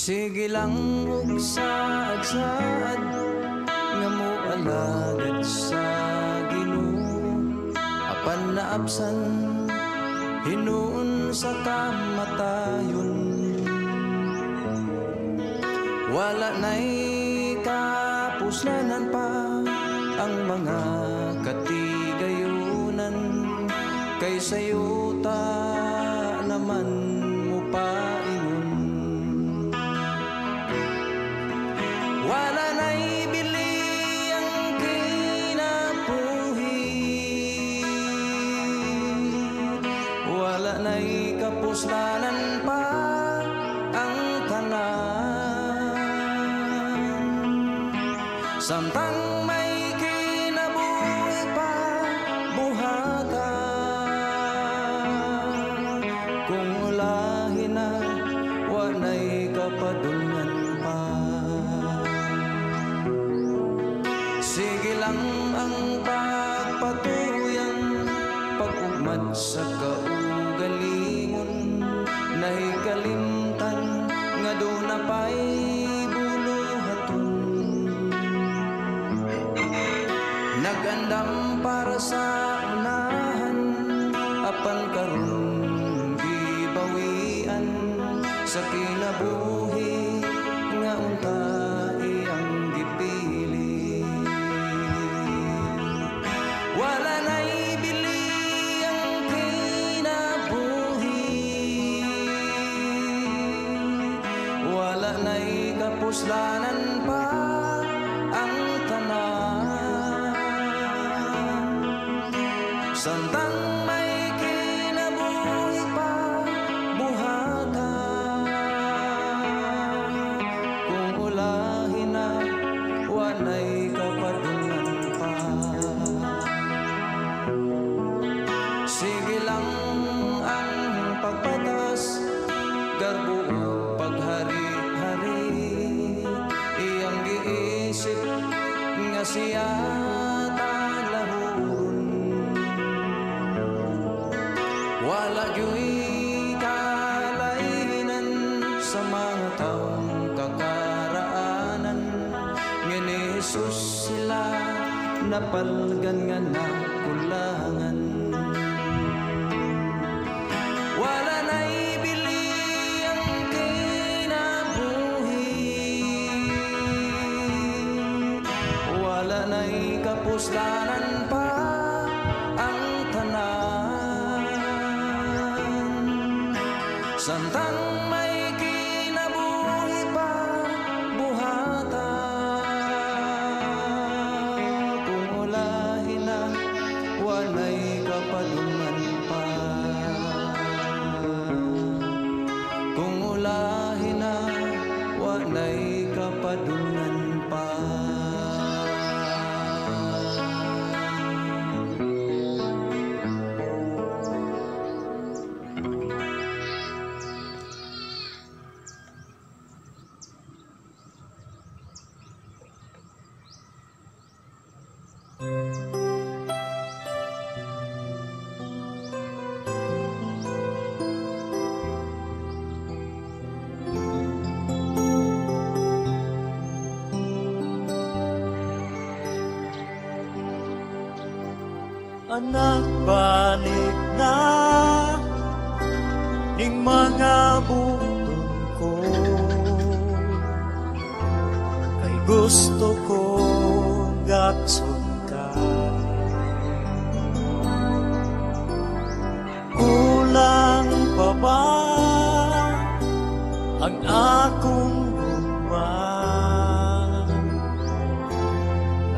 Sige lang og saad-saad nga moalagad sa Ginoo, apan naabsan hinuon sa kamatayon. Wala na'y kapuslanan pa ang mga katigayunan, kay sayo ta naman mo paingon. Wala na'y bili ang kinabuhi, wala na'y kapuslanan pa ang tanan. Samtang may kinabuhi pa buhata, kung ulahin na wala'y kapadulngan pa. Sige lang ang pagpatuyang pag-ugmad sa kaugalingon, nahikalimtan nga doon na pa'y buluhaton. Nagandam para sa unahan, apan karon gibawian sa kinabuhi nga unta iyang gipili. Wala na'y bili ang kinabuhi, wala na'y kapuslanan pa ang tanan. Samtang may kinabuhi pa buhata, kung ulahin na wala'y kapadungan pa. Sige lang ang pagpatas, garbo ug paghari-hari, iyang giisip nga siya talahuron. Wala gyuy kalainan sa mga taong kakaraanan, nga ni Jesus sila napalgan nga nakulangan. Wala na'y bili ang kinabuhi, wala na'y kapuslanan pa ang tanan. Samtang may kinabuhi pa buhata, kung ulahin na wala'y kapadungan pa. Kung ulahin na wala'y kapadungan pa. Anak, balik na ning mga buton ko, kay gusto kong gakson ka. Kulang pa ba ang akong gugma?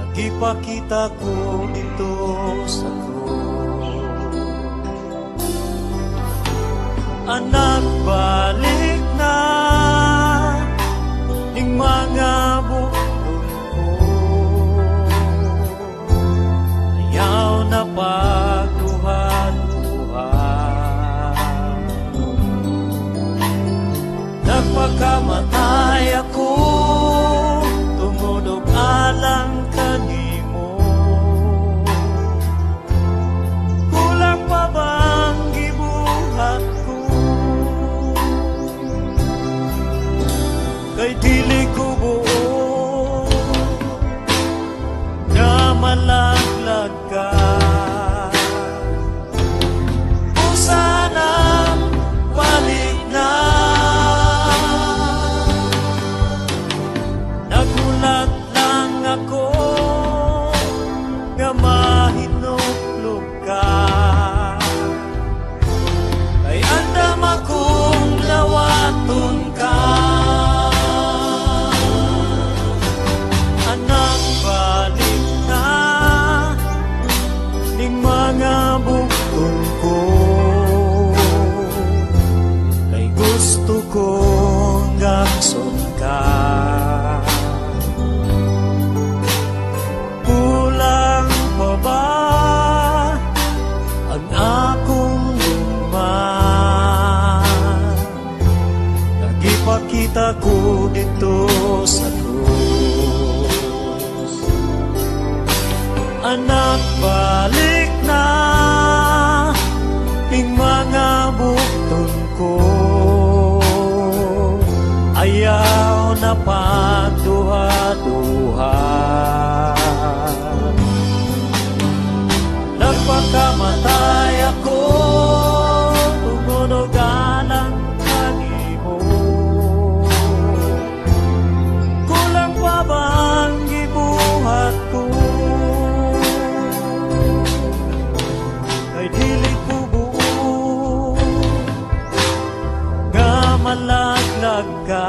Nagipakita ko dito sa krus. Anak, balik na ning mga buton ko, ayaw na pagduha-duha. Nagpakamatay ako tungod og alang kanimo, kulang pa bang gibuhat ko? Ing mga bukton ko, kay gusto kong gakson ka. Kulang pa ba ang akong luma? Nagipakita ko dito sa krus. Anak, balik na ing mga bukton ko. Ayaw na pagduha-duha. Nagpakamatay ako tungod og alang kanimo. Kulang pa bang gibuhat ko? Kay dili ko buo nga malaglag ka.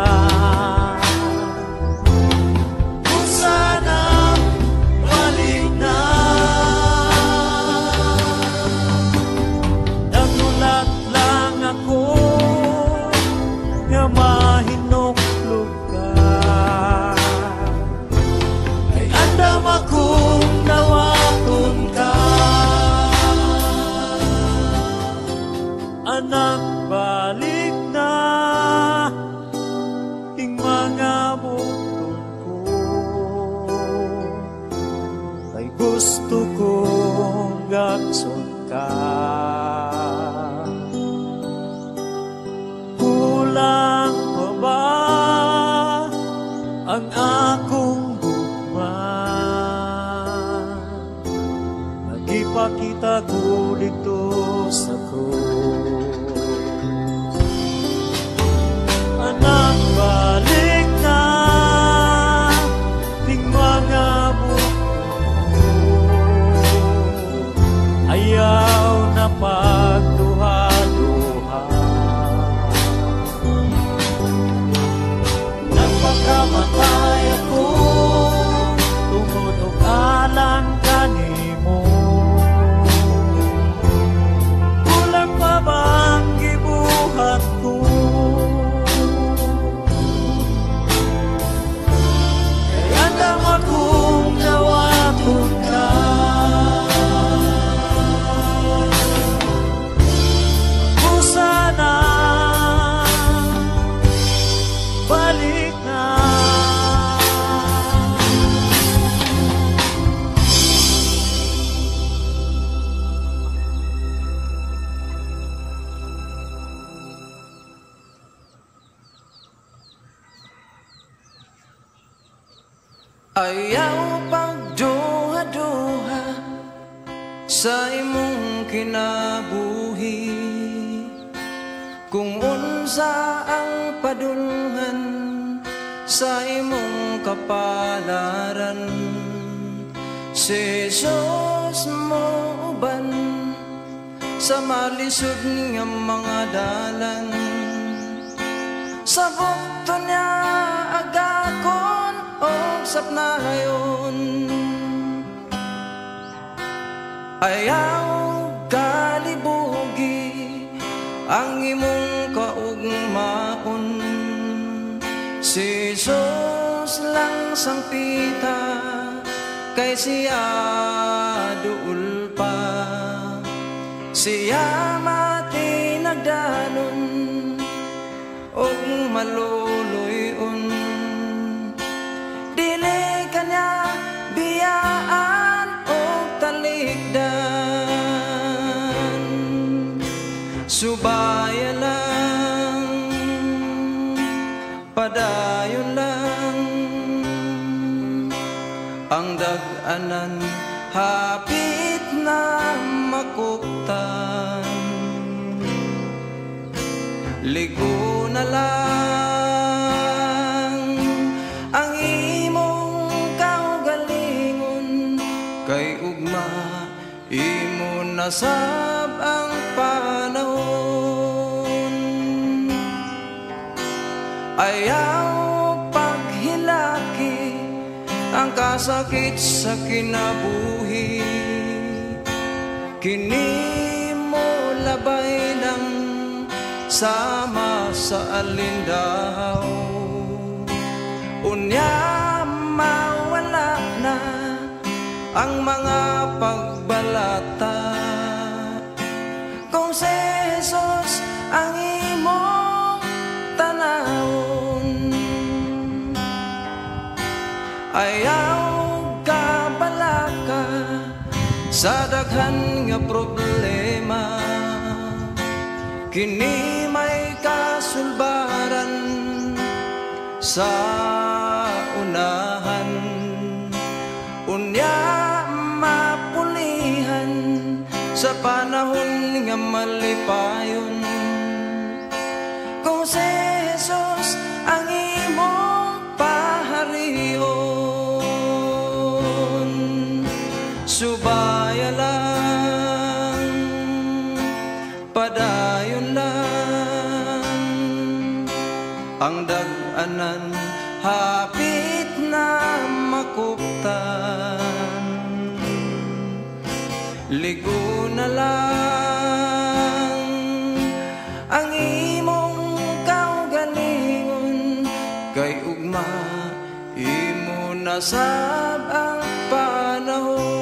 Kung sana balik na. Nagulat lang ako nga mahinuklog ka. Kay andam akong dawaton ka. Anak, balik na ing mga bukton ko. Kay gusto kong gakson ka. Kulang pa ba ang akong gugma? Nagipakita ko dito sa krus. Anak, balik na ing mga bukton ko. Ayaw na pagduha-duha. Nagpakamatay ako tungod og alang kanimo. Kulang pa bang gibuhat ko? Kay andam akong dawaton ka. Kung sana balik na. Ayaw pagduha-duha sa imong kinabuhi. Kung unsa ang padulngan sa imong kapalaran, si Jesus mo uban sa malisod nga mga dalan. Sa bukto niya agakon og sapnayon. Ayaw kalibugi ang imong kaugmaon. Si Jesus lang sangpita, kay siya duol pa. Siya matinagdanon og maluluyon. Dili kanya biyaan og talikdan. Subaya lang, padayon lang, ang dag-anan hapit na makuptan. Ligo na lang ang imong kaugalingon, kay ugma imo nasab ang panahon. Ayaw paghilaki ang kasakit sa kinabuhi. Kini mo labay lang sama sa alindaw. Unya mawala na ang mga pagbalata. Kung si Jesus ang imong tanawon, ayaw ka balaka sa daghan nga problema. Kini may kasulbaran sa unahan. Unya mapulihan sa panahon nga malipayon. Kung si Jesus ang imong paharion, subaya lang, padayon lang, ang dag-anan hapit na makuptan. Ligo na lang ang imong kaugalingon, kay ugma imo nasab ang panahon.